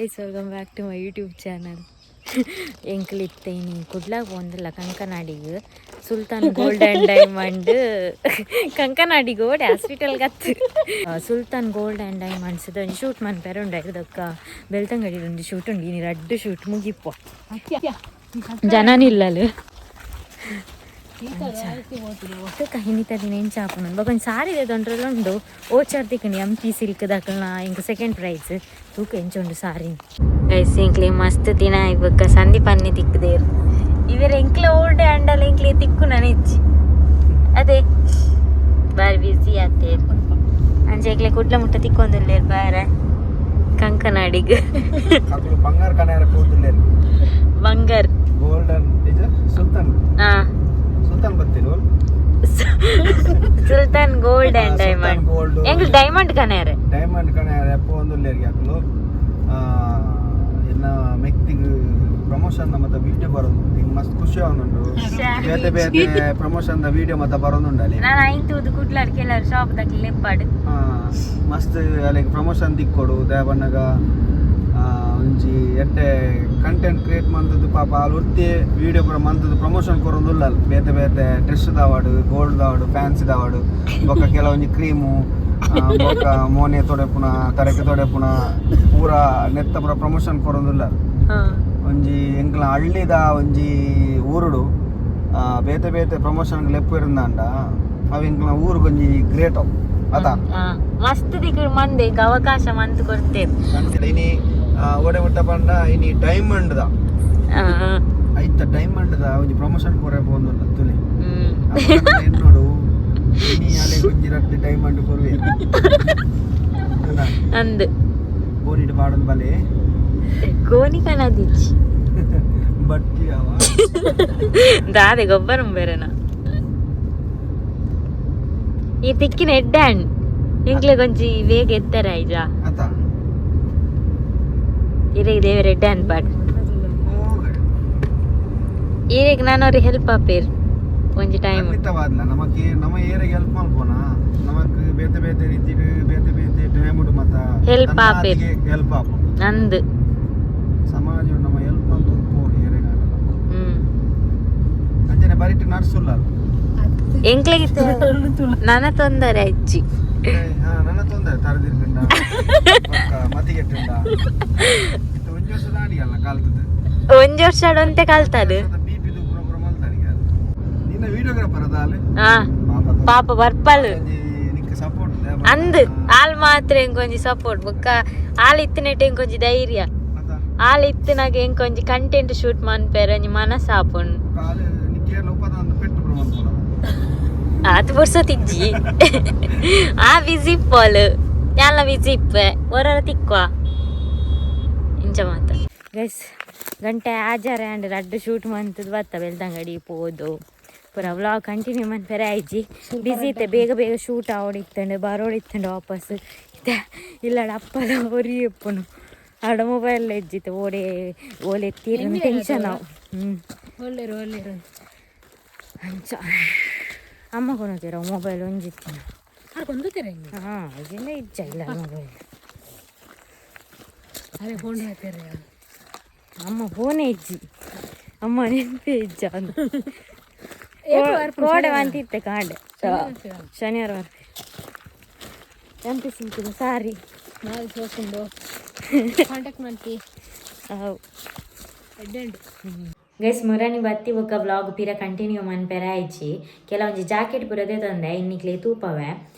Guys, welcome back to my YouTube channel. ಎಂಕ್ಲು ಇತ್ತೆ ಇನಿ ಕುಡ್ಲಾಗ ಪೋಂದುಲ್ಲ ಕಂಕನಾಡಿಗ್ ಸುಲ್ತಾನ್ ಗೋಲ್ಡ್ ಆ್ಯಂಡ್ ಡೈಮಂಡ್. ಕಂಕನಾಡಿಗ್ ಓಡೆ ಹಾಸ್ಪಿಟಲ್ ಗತ್ತು. ಸುಲ್ತಾನ್ ಗೋಲ್ಡ್ ಆ್ಯಂಡ್ ಡೈಮಂಡ್ಸ್ ಒಂಜಿ ಶೂಟ್ ಮನ್ಪೆರೆ ಉಂಡು. ಐರ್ದೊಕ್ಕ ಬೆಳ್ತಂಗಡಿ ಒಂಜಿ ಶೂಟ್ ಉಂಡು. ಇನಿ ರಡ್ಡ್ ಶೂಟ್ ಮುಗಿಪೊ. ಜನನಿಲ್ಲಲು ಹಿನಿತ ದಿನ ಎಂಚ ಆಪುಂಡು. ಬೊಕ ಒಂಜಿ ಸಾರಿ ದೊಂಡ್ರೆಲ ಉಂಡು. ಓಚಾರ್ ತಿಕ್ಕಂಡು ಎಂ ಪಿ ಸಿಲ್ಕ್ ದಕಲ್ನ. ಎಂಕ್ ಸೆಕೆಂಡ್ ಪ್ರೈಸ್. ತೂಕ ಎಂಚ ಉಂಡು ಸಾರಿ. ಗೈಸ್, ಎಂಕ್ಲೆ ಮಸ್ತ್ ದಿನ ಬೊಕ್ಕ ಸಂದೀಪ್ ತಿಕ್ಕದೇರು. ಇವೆರ್ ಎಂಕ್ಲೆ ಓಲ್ಡ್ ಆಂಡಲ ಎಂಕ್ಲೆ ತಿಕ್ಕು ಇಜ್ಜಿ. ಅದೇ ಬಾರಿ ಬಿಸಿ ಆತೇರ್. ಅಂಚೆ ಎಂಕ್ಲೆ ಕುಡ್ಲ ಮುಟ್ಟ ತಿಕ್ಕೊಂದುಲ್ಲೇರ್ ಬಾರೆ ಕಂಕನಾಡಿಗ್. ಅಕುಲು ಬಂಗಾರ ಕಣಾರ ಪೋತುಲ್ಲೇರು. ಬಂಗಾರ್. ಗೋಲ್ಡನ್ ಇದು ಸುಲ್ತಾನ್. ಸುಲ್ತಾನ್ ಬತ್ತಿರು. ಸುಲ್ತಾನ್ ಗೋಲ್ಡ್ ಅಂಡ್ ಡೈಮಂಡ್. ಗೋಲ್ಡ್. ಎಂಕ್ಲೆ ಡೈಮಂಡ್ ಕಣಾರೆ. ಡೈಮಂಡ್ ಕಣಾರ ಪೋಂದುಲ್ಲೇರಿಗೆ ಅಕುಲು. ಇನ್ನ ಮೆಕ್ತಿಗ್ ಪ್ರಮೋಷನ್ ಮತ್ತೆ ವಿಡಿಯೋ ಬರೋದು ಹಿಂಗ್ ಮಸ್ತ್ ಖುಷಿ ಆವೊಂದುಂಡು. ಬೇತೆ ಬೇತೆ ಪ್ರಮೋಷನ್ the video ಮತ್ತೆ ಬರೋದುಂಡು ಅಲ್ಲಿ. ನಾನು ಐನ್ ತೂದು ಕುಡ್ಲಾಡ್ ಕೆಲವರು ಶಾಪ್ ದಕ್ಲೆ ಲೆಪ್ಪಾಡು. ಮಸ್ತ್ ಅಲ್ಲಿಗೆ ಪ್ರಮೋಷನ್ ತಿಕ್ಕೊಡು ದಯಬನ್ನಗ ಒಂಜಿ ಎಡ್ಡೆ ಕಂಟೆಂಟ್ ಕ್ರಿಯೇಟ್ ಮಂತದ್ದು. ಪಾಪ ಅಲ್ಲಿ ಒರ್ತಿ ವಿಡಿಯೋ ಪೂರ ಮಂತದ್ದು ಪ್ರಮೋಷನ್ ಕೊರೊಂದುಲ್ಲ. ಬೇತೆ ಬೇತೆ ಡ್ರೆಸ್ ದಾವಡು, ಗೋಲ್ಡ್ ದಾವಡು, ಫ್ಯಾನ್ಸಿ ದಾವಡು, ಬೊಕ್ಕ ಕೆಲವೊಂಜಿ ಕ್ರೀಮು, ಬೊಕ್ಕ ಮೋನೆ ತೊಡೆಪುನ, ತರೆಕೆ ತೊಡೆಪುನ ಪೂರ ನೆತ್ತ ಪೂರ ಪ್ರಮೋಷನ್ ಕೊರೊಂದುಲ್ಲ. ಒಂಜಿ ಎಂಕ್ಲ ಹಳ್ಳಿದ ಒಂಜಿ ಊರುಡು ಬೇತೆ ಬೇತೆ ಪ್ರಮೋಷನ್ ಲೆಪ್ಪು ಇರಂದಾಂಡ ಅವು ಎಂಕ್ಲ ಊರುಗೊಂಜಿ ಗ್ರೇಟ್ ಅತಾ? ಮಸ್ತ್ ದಿಕ್ಕು ಮಂದೆ ಎಂಕ್ ಅವಕಾಶ ಮಂತ್ ಕೊರ್ತೇವೆ. ಇನಿ ಓಡೆ ಮುಟ್ಟ ಪಂಡ ಇನಿ ಡೈಮಂಡ್ ದ ಐತ ಡೈಮಂಡ್ ದ ಒಂಜಿ ಪ್ರಮೋಷನ್ ಕೊರೆ ಪೋಂದುಲ್ಲ ತುಲಿ. ನೋಡು, ಇನಿ ಅಲೆ ಒಂಜಿ ರಡ್ಡ್ ಡೈಮಂಡ್ ಕೊರುವೆ. ಅಂದ್. ಬೋನಿಡ್ ಪಾಡೊಂದು ಬಲೆ. ಗೋಣಿ ಕಣದಿಚ್ಚಿ. ಬಟ್ಟಿ ಅವ. ದಾದೆ ಗೊಬ್ಬರ ಬೇರೆನ ಈ ತಿಕ್ಕಿನ ಎಡ್ಡೆ ಹಣ್ಣು. ಎಂಕ್ಲೆ ಒಂಜಿ ಬೇಗ ಎತ್ತರ ಐಜ. ಅತ. ಇರೆಗ್ ದೇವರ ಎಡ್ಡೆ ಅನ್ಪಾಡ್. ಈರೆಗ್ ನಾನು ಅವ್ರಿಗೆ ಹೆಲ್ಪ್ ಆಪೇರ್ ಒಂಜಿ ಟೈಮ್. ಖಂಡಿತವಾದ್ಲ ನಮಕ್ ನಮ್ಮ ಏರಿಗೆ ಹೆಲ್ಪ್ ಮಲ್ಪೋಣ. ನಮಕ್ ಬೇತೆ ಬೇತೆ ರೀತಿಡ್ ಬೇತೆ ಬೇತೆ ಟೈಮ್ ಮತ್ತ Help ಆಪೇರ್. ಹೆಲ್ಪ್ ಆಪುಂಡು. ನಂದು. ಸಮಾಜ ನಮ್ಮ ಹೆಲ್ಪ್ ಮಂತೊಂದು ಪೋಡು ಏರೆಗಾಂಡಲ. ಅಂಚನೆ ಬರಿಟ್ ನಡ್ಸುಲ್ಲ. ಎಂಕ್ಲೆಗ್ ನನ್ನ ತೊಂದರೆ ಅಜ್ಜಿ. ಹಾ, ನನ್ನ ತೊಂದರೆ ತರದಿರ್ಕಂಡ ಮತಿಗೆಟ್ಟುಂಡ. ಒಂಜಿ ವರ್ಷ ದಾಂಡಿಗಲ್ಲ ಕಲ್ತದ್ದು. ಒಂಜಿ ವರ್ಷ ಒಂತೆ ಕಲ್ತದು. ಬಿಪಿ ಪೂರ ಪೂರ ಮಲ್ತಾನಿಗೆ. ನಿನ್ನ ವಿಡಿಯೋಗ್ರಾಫರ್ ಅದಾಲೆ. ಹಾ, ಪಾಪ ಬರ್ಪಲ್. ನಿಕ್ಕ ಸಪೋರ್ಟ್. ಅಂದ್, ಆಲ್ ಮಾತ್ರ ಎಂಕೊಂಜಿ ಸಪೋರ್ಟ್. ಬೊಕ್ಕ ಆಲ್ ಇತ್ತಿನೆಟ್ ಎಂಕೊಂಜಿ ಧೈರ್ಯ. ಆಲ್ ಇತ್ತಿನಾಗ ಎಂಕೊಂಜಿ ಕಂಟೆಂಟ್ ಶೂಟ್ ಮನ್ಪೆರೆ ಒಂಜಿ ಮನಸ್ಸಾಪುಂಡು. ಕಾಲು ನಿಕ್ಕೇರ್ಲ ಉಪದ ಪೆಟ್ಟು ಪೂರ ಮಲ್ಪೊಡ. ಆತ್ ಪುರ್ಸೊತಿಜ್ಜಿ. ಆ ಬಿಸಿ ಇಪ್ಪೋಲ್, ಯಾನ್ಲ ಬಿಸಿ ಇಪ್ಪೆ. ಒರೊರ ತಿಕ್ವಾ ಇಂಚ ಮಾತ. ಗೈಸ್, ಗಂಟೆ ಆಜಾರೆ ಆಂಡ್. ರಡ್ಡ್ ಶೂಟ್ ಮಂತದ್ ಬತ್ತ. ಬೆಳ್ತಂಗಡಿ ಪೋದು ಪೂರ ವ್ಲಾಗ್ ಕಂಟಿನ್ಯೂ ಮನ್ಪೆರೆ ಆಯ್ಜಿ. ಬಿಸಿ ಇತ್ತೆ. ಬೇಗ ಬೇಗ ಶೂಟ್ ಆವೊಡಿತ್ತಂಡು, ಬರೋಡಿತ್ತಂಡು ವಾಪಸ್. ಇತ್ತೆ ಇಲ್ಲಡ ಅಪ್ಪಲ ಒರಿ ಇಪ್ಪುನು. ಆಡ ಮೊಬೈಲ್ ಇಜ್ಜಿತ್ತು. ಓಡೆ ಓಲೆ ಎತ್ತೀರ ಟೆನ್ಷನ್ ಅವು. ಒಳ್ಳೆರು ಒಳ್ಳೆರು. ಅಂಚ ಅಮ್ಮ ಕೊನೊತೀರ ಮೊಬೈಲ್ ಒಂಜಿತ್ತಿನ. ಆರ್ ಕೊಂದುತ್ತೀರ? ಹಾಂ, ಇದೆಲ್ಲ ಇಜ್ಜ ಇಲ್ಲ ಮೊಬೈಲ್. ಅದೇ ಫೋನ್ ಹಾಕ್ಯಾರ. ಅಮ್ಮ ಫೋನೇ ಇಜ್ಜಿ. ಅಮ್ಮ ನೆನಪೇ ಇಜ್ಜ ಅಂದು. ಕೋಡೆ ಅಂತಿತ್ತೆ ಕಾಂಡೆ. ಶನಿವಾರ ಎಂಪಿ ಸಿಂಕಿದ ಸಾರಿ. ನಾಳೆ ಸೋಸುಂಡು ಕಾಂಟ್ಯಾಕ್ಟ್ ಮಾಡ್ತಿ. ಅವು. ಎಡ್ಡೆಂಡು. ಗೈಸ್, ಮುರಾನಿ ಬತ್ತಿ ಬೊಕ್ಕ ವ್ಲಾಗ್ ಪಿರ ಕಂಟಿನ್ಯೂ ಮನ್ಪೆರೆ ಆಯ್ಚಿ. ಕೆಲವೊಂಜಿ ಜಾಕೆಟ್ ಪೂರ ತಂದೆ ಇನ್ನಿಕ್ಲೆ ತೂಪವೆ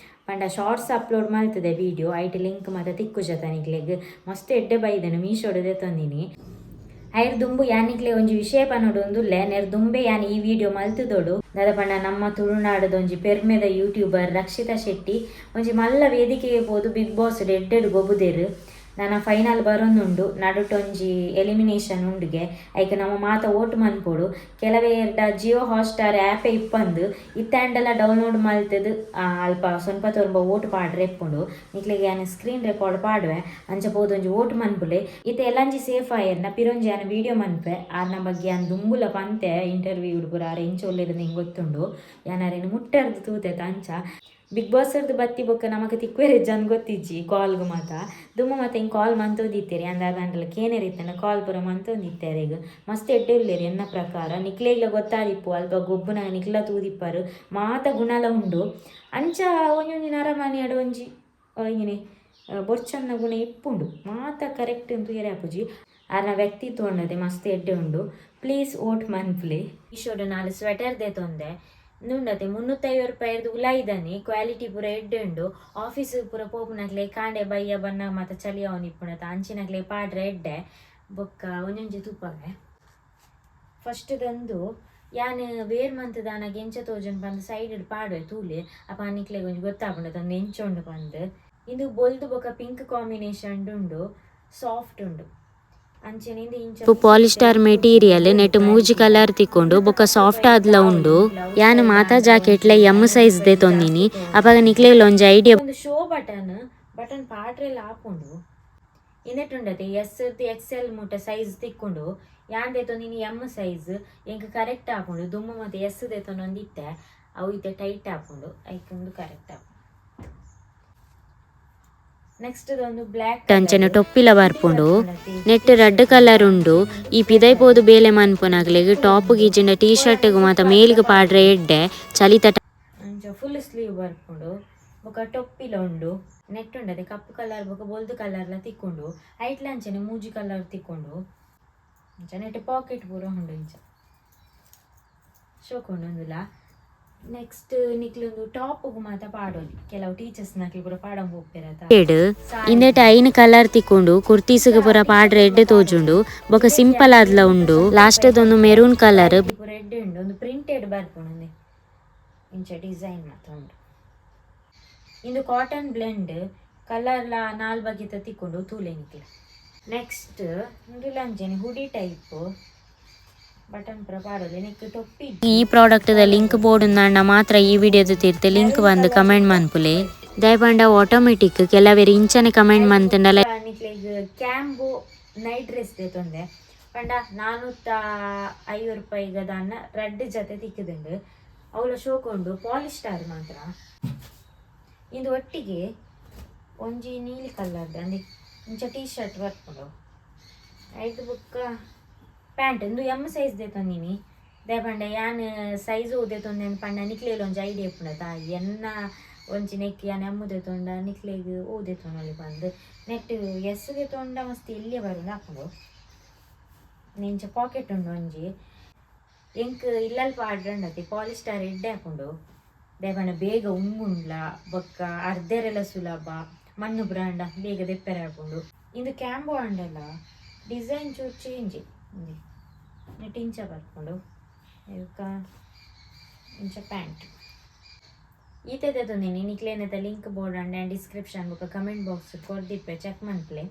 ಪಂಡ ಶಾರ್ಟ್ಸ್ ಅಪ್ಲೋಡ್ ಮಲ್ತದೆ ವಿಡಿಯೋ. ಐಟ್ ಲಿಂಕ್ ಮಾತ ತಿಕ್ಕು ನಿಕ್ಲೆಗ್. ಮಸ್ತ್ ಎಡ್ಡೆ ಬೈದನು. ಮೀಶೋಡು ತಂದಿನಿ. ಐರ್ ದುಂಬು ಯಾನಿಕ್ಲೆ ಒಂಜಿ ವಿಷಯ ಪನೊಡು ಒಂದುಲ್ಲೆ. ನೆರ್ ದುಂಬೆ ಯಾನ್ ಈ ವಿಡಿಯೋ ಮಲ್ತದೊಡು. ದಾದ ಪಂಡ ನಮ್ಮ ತುಳುನಾಡದ ಒಂಜಿ ಪೆರ್ಮೆದ ಯೂಟ್ಯೂಬರ್ ರಕ್ಷಿತಾ ಶೆಟ್ಟಿ ಒಂಜಿ ಮಲ್ಲ ವೇದಿಕೆಗೆ ಪೋದು ಬಿಗ್ ಬಾಸ್ ಎಡ್ಡೆಡ್ ಗೊಬುದೆರ್. ನನ ಫೈನಲ್ ಬರೊಂದುಂಡು. ನಡುಟೊಂಜಿ ಎಲಿಮಿನೇಷನ್ ಉಂಡುಗೆ. ಐಕ್ ನಮ್ಮ ಮಾತ ಓಟು ಮನ್ಪೊಡು. ಕೆಲವೇ ಎರ್ಡ ಜಿಯೋ ಹಾಟ್ಸ್ಟಾರ್ ಆ್ಯಪೇ ಇಪ್ಪಂದು. ಇತ್ತಾಂಡಲ ಡೌನ್ಲೋಡ್ ಮಲ್ತದು ಅಲ್ಪ ಸೊನ್ಪ ತೊಂಬ ಓಟು ಪಾಡ್ರೆ ಇಪ್ಪುಂಡು. ನಿಕ್ಲೆಗ್ ಯಾನ್ ಸ್ಕ್ರೀನ್ ರೆಕಾರ್ಡ್ ಪಾಡುವೆ. ಅಂಚ ಪೋದು ಒಂಜಿ ಓಟು ಮನ್ಪುಲೆ. ಇತ್ತೆ ಎಲ್ಲಂಜಿ ಸೇಫ್ ಆಯೆರ್ನ ಪಿರೊಂಜಿ ಯಾನ್ ವೀಡಿಯೋ ಮನ್ಪೆ. ಆರ್ನ ಬಗ್ಗೆ ಯಾನ್ ದುಂಬುಲ ಪಂತೆ ಇಂಟರ್ವ್ಯೂ ಪೂರ. ಆರ್ ಎಂಚ ಒಲ್ಲೆರ್ ನಿಂಗೆ ಗೊತ್ತುಂಡು. ಯಾನ್ ಅರೆನ್ ಮುಟ್ಟರ್ದು ತೂತೆ. ಅಂಚ ಬಿಗ್ ಬಾಸ್ ರ್ದ್ ಬತ್ತಿ ಬೊಕ್ಕ ನಮಕ್ ತಿಕ್ವೆರೆ ಜನ್ ಗೊತ್ತಿಜ್ಜಿ ಕಾಲ್ಗ್ ಮಾತ. ದುಂಬು ಮಾತ ಇಂಗ್ ಕಾಲ್ ಮಂತೊಂದಿತ್ತೆರ್, ಅಂದಾದಂಡಲ ಕೇನೆರ್ ಇತ್ತಂಡ ಕಾಲ್ ಪೂರ ಮಂತೊಂದಿತ್ತೆರ್. ಈಗ ಮಸ್ತ್ ಎಡ್ಡೆ ಉಲ್ಲೆರ್ ಎನ್ನ ಪ್ರಕಾರ. ನಿಕ್ಲೆಗ್ಲ ಗೊತ್ತಾದಿಪ್ಪು, ಅಲ್ಪ ಗೊಬ್ಬುನ ನಿಕ್ಲ ತೂದಿಪ್ಪರು, ಮಾತ ಗುಣಲ ಉಂಡು. ಅಂಚ ಒಂಜೊಂಜಿ ನರಮಾನಿಯಡ ಒಂಜಿ ಇಂಗಿನೆ ಬೊರ್ಚನ್ನ ಗುಣ ಇಪ್ಪುಂಡು, ಮಾತ ಕರೆಕ್ಟ್ ಅಂತ ಆಪುಜಿ. ಆರ್ನ ವ್ಯಕ್ತಿತ್ವ ಉಂಡದೆ ಮಸ್ತ್ ಎಡ್ಡೆ ಉಂಡು. Please vote ಮನ್ಪುಲೆ. ಮೀಶೋಡ್ ನಾಲ್ ಸ್ವೆಟರ್ ದೆತೊಂದೆ. ಉಂಡತೆ 350 ರೂಪಾಯಿರ್ದು ಉಲಾಯಿದನಿ. ಕ್ವಾಲಿಟಿ ಪೂರ ಎಡ್ಡೆ ಉಂಡು. ಆಫೀಸ್ ಪೂರ ಪೋಪುನಕ್ಲೆ ಕಾಂಡೆ ಬಯ್ಯ ಬನ್ನ ಮಾತ ಚಳಿ ಅವನ್ ಇಪ್ಪುನತ ಅಂಚಿನಕ್ಲೆ ಪಾಡ್ರೆ ಎಡ್ಡೆ. ಬೊಕ್ಕ ಒಂಜೊಂಜಿ ತೂಪವೆ. ಫಸ್ಟ್ ದಂದು ಯಾನ್ ವೇರ್ ಮಂತ್ ದಾನಾಗ ಎಂಚ ತೋಜುಂಡು ಪಂದ್ ಸೈಡ್ ಪಾಡುವೆ, ತೂಲೆ. ಅಪ ನಿಕ್ಲೆಗ್ ಒಂಜಿ ಗೊತ್ತಾಪುಂಡು ತಂದು ಎಂಚ ಉಂಡು ಪಂದ್. ಇಂದು ಬೊಲ್ದು ಬೊಕ್ಕ ಪಿಂಕ್ ಕಾಂಬಿನೇಷನ್ ಉಂಡು, ಸಾಫ್ಟ್ ಉಂಡು. ಅಂಚನೆ ಇಂದು ಇಂಚ ಪಾಲಿಸ್ಟರ್ ಮೆಟೀರಿಯಲ್ ನೆಟ್ ಮೂಜಿ ಕಲರ್ ತಿಕ್ಕೊಂಡು ಬೊಕ ಸಾಫ್ಟ್ ಆದ್ಲ ಉಂಡು. ಯಾನ್ ಮಾತಾ ಜಾಕೆಟ್ಲ ಎಮ್ ಸೈಜ್ ದೆತೊಂದಿನಿ. ಅಪಗ ನಿಕ್ಲೆಗ್ಲ ಒಂಜಿ ಐಡಿಯಾ. ಒಂದು ಶೋ ಬಟನ್, ಬಟನ್ ಪಾಡ್ರೆಲ ಆಪುಂಡು. ಇಂದೆಟ್ ಉಂಡತೆ ಎಸ್ ಎಕ್ಸ್ ಎಲ್ ಮುಟ್ಟ ಸೈಜ್ ತಿಕ್ಕೊಂಡು. ಯಾನ್ ದೆತೊಂದಿನಿ ಎಮ್ ಸೈಜ್, ಎಂಕ್ ಕರೆಕ್ಟ್ ಆಪುಂಡು. ದುಂಬು ಮತ್ತೆ ಎಸ್ ದೆತೊಂದಿತ್ತೆ, ಅವು ಇತ್ತೆ ಟೈಟ್ ಆಪುಂಡು. ಐಕ್ ಉಂದು ಕರೆಕ್ಟ್ ಆಪುಂಡು. ನೆಕ್ಸ್ಟ್ ಒಂದು ಬ್ಲ್ಯಾಕ್. ಅಂಚನೆ ಟೊಪ್ಪಿಲ ಬರ್ಪುಂಡು. ನೆಟ್ ರೆಡ್ ಕಲರ್ ಉಂಡು. ಈ ಪಿದೈ ಪೋದು ಬೇಲೆ ಮನ್ಪುನಕ್ಲೆಗ್ ಟಾಪ್ ಗಿಜಿಂಡ ಟೀ ಶರ್ಟ್ ಮಾತ ಮೇಲ್ಗ್ ಪಾಡ್ರೆ ಎಡ್ಡೆ ಚಲಿತ. ಅಂಚ ಫುಲ್ ಸ್ಲೀವ್ ಬರ್ಪುಂಡು. ಬೊಕ ಟೊಪ್ಪಿಲ ಉಂಡು. ನೆಟ್ ಉಂಡದೆ ಕಪ್ಪು ಕಲರ್ ಬೊಕ ಬೊಲ್ದು ಕಲರ್ಲ ತಿಕ್ಕೊಂಡು. ಐಟ್ಲ ಅಂಚನೆ ಮೂಜಿ ಕಲರ್ ತಿಕ್ಕೊಂಡು. ಅಂಚ ನೆಟ್ ಪಾಕೆಟ್ ಪೂರ ಉಂಡು. ಇಂಚ ಶೋಕುಂಡು ಉಂದುಲ. ನೆಕ್ಸ್ಟ್ ನಿಕ್ಲೊಂದು ಟಾಪ್ ಮಾತ ಪಾಡೊಲಿ. ಕೆಲವು ಟೀಚರ್ಸ್ ನಕ್ಲು ಪೂರ ಪಾಡೊಂದು ಹೋಗ್ಪೆರತ. ಇಂದೆಟ್ ಐನ್ ಕಲರ್ ತಿಕ್ಕೊಂಡು. ಕುರ್ತೀಸ್ಗ್ ಪೂರ ಪಾಡ್ರೆ ಎಡ್ಡೆ ತೋಜುಂಡು. ಬೊಕ ಸಿಂಪಲ್ ಆದ್ಲ ಉಂಡು. ಲಾಸ್ಟ್ ಒಂದು ಮೆರೂನ್ ಕಲರ್. ಪೂರ ಎಡ್ಡೆ ಉಂಡು. ಒಂದು ಪ್ರಿಂಟೆಡ್ ಬರ್ಪುಂಡು ಉಂದೆ. ಇಂಚ ಡಿಸೈನ್ ಮಾತ ಉಂಡು. ಇಂದು ಕಾಟನ್ ಬ್ಲೆಂಡ್. ಕಲರ್ಲ ನಾಲ್ ಬಗೆತ ತಿಕ್ಕೊಂಡು, ತೂಲೆ ನಿಕ್ಲೆ. ನೆಕ್ಸ್ಟ್ ಇಂದುಲ ಅಂಚನೆ ಹುಡಿ ಟೈಪ್. ಬಟನ್ ಪೂರ ಪಾಡೊಲಿ. ನೆಕ್ ಟೊಪ್ಪಿ. ಈ ಪ್ರಾಡಕ್ಟ್ ದ ಲಿಂಕ್ ಬೋರ್ಡ್ ಮಾತ್ರ ಈ ವಿಡಿಯೋದ ತಿರ್ತ್ ಲಿಂಕ್ ಬಂದು ಕಮೆಂಟ್ ಮನ್ಪುಲೆ. ದಯಪಂಡ ಆಟೋಮೆಟಿಕ್ ಕೆಲವೆರ್ ಇಂಚನೆ ಕಮೆಂಟ್ ಮಂತಂಡಲ. ನಿಕ್ಲೆಗ್ ಕ್ಯಾಂಬೋ ನೈಟ್ ಡ್ರೆಸ್ ದೆತೊಂದೆ. ಪಂಡ 450 ರೂಪಾಯಿಗ ದಾನ್ನ ರಡ್ಡ್ ಜೊತೆ ತಿಕ್ಕುದುಂಡು. ಅವಳ ಶೋಕ್ ಉಂಡು. ಪಾಲಿಸ್ಟರ್ ಮಾತ್ರ. ಇಂದು ಒಟ್ಟಿಗೆ ಒಂಜಿ ನೀಲಿ ಕಲರ್ದ ಅಂದೆ ಇಂಚ ಟೀ ಶರ್ಟ್ ಬರ್ಪುಂಡು. ಐಟ್ ಬೊಕ್ಕ ಪ್ಯಾಂಟ್. ಇಂದು ಎಮ್ ಸೈಜ್ ದೆತೊಂದಿನಿ. ದಾಯೆ ಯಾನ್ ಸೈಜ್ ದೆತೊಂದೆ ಪಂಡ ನಿಕ್ಲೆಗ್ ಒಂಜಿ ಐಡಿಯಾ ಇಪ್ಪುಂಡತ. ಎನ್ನ ಒಂಜಿ ನೆಕ್ ಯಾನ್ ಎಮ್ ದೆತೊಂಡ ನಿಕ್ಲೆಗ್ ಓ ದೆತೊನೊಲಿ ಪಂದ್. ನೆಟ್ ಎಸ್ ದೆತೊಂಡ ಮಸ್ತ್ ಎಲ್ಯ ಬರುಂಡು ಆಪುಂಡು. ಇಂಚ ಪಾಕೆಟ್ ಉಂಡು ಒಂಜಿ. ಎಂಕ್ ಇಲ್ಲಲ್ ಪಾಡ್ರಂಡತಿ ಪಾಲಿಸ್ಟರ್ ಎಡ್ಡೆ ಆಪುಂಡು. ದಾಯೆ ಪಂಡ ಬೇಗ ಉಂಗುಂಡ್ಲ, ಬೊಕ್ಕ ಅರ್ಧೆರೆಲ ಸುಲಭ. ಮಣ್ಣು ಬ್ರಾಂಡ ಬೇಗ ದೆಪ್ಪೆರೆ ಆಪುಂಡು. ಇಂದು ಕ್ಯಾಂಬೋ ಆಂಡಲ ಡಿಸೈನ್ ಚೂರು ಚೇಂಜ್. ಇಂದು ನೆಟ್ ಇಂಚ ಬರ್ಪುಂಡು. ಬೊಕ್ಕ ಇಂಚ ಪ್ಯಾಂಟ್. ಈತೆ ದೆತೊಂದಿನಿ. ನಿಕ್ಲೆನತ ಲಿಂಕ್ ಬೋರ್ಡ್ ಅಂಡ್ ಡಿಸ್ಕ್ರಿಪ್ಷನ್ ಬೊಕ್ಕ ಕಮೆಂಟ್ ಬಾಕ್ಸ್ ಕೊರ್ದಿಪ್ಪೆ, ಚೆಕ್ ಮನ್ಪುಲೆ.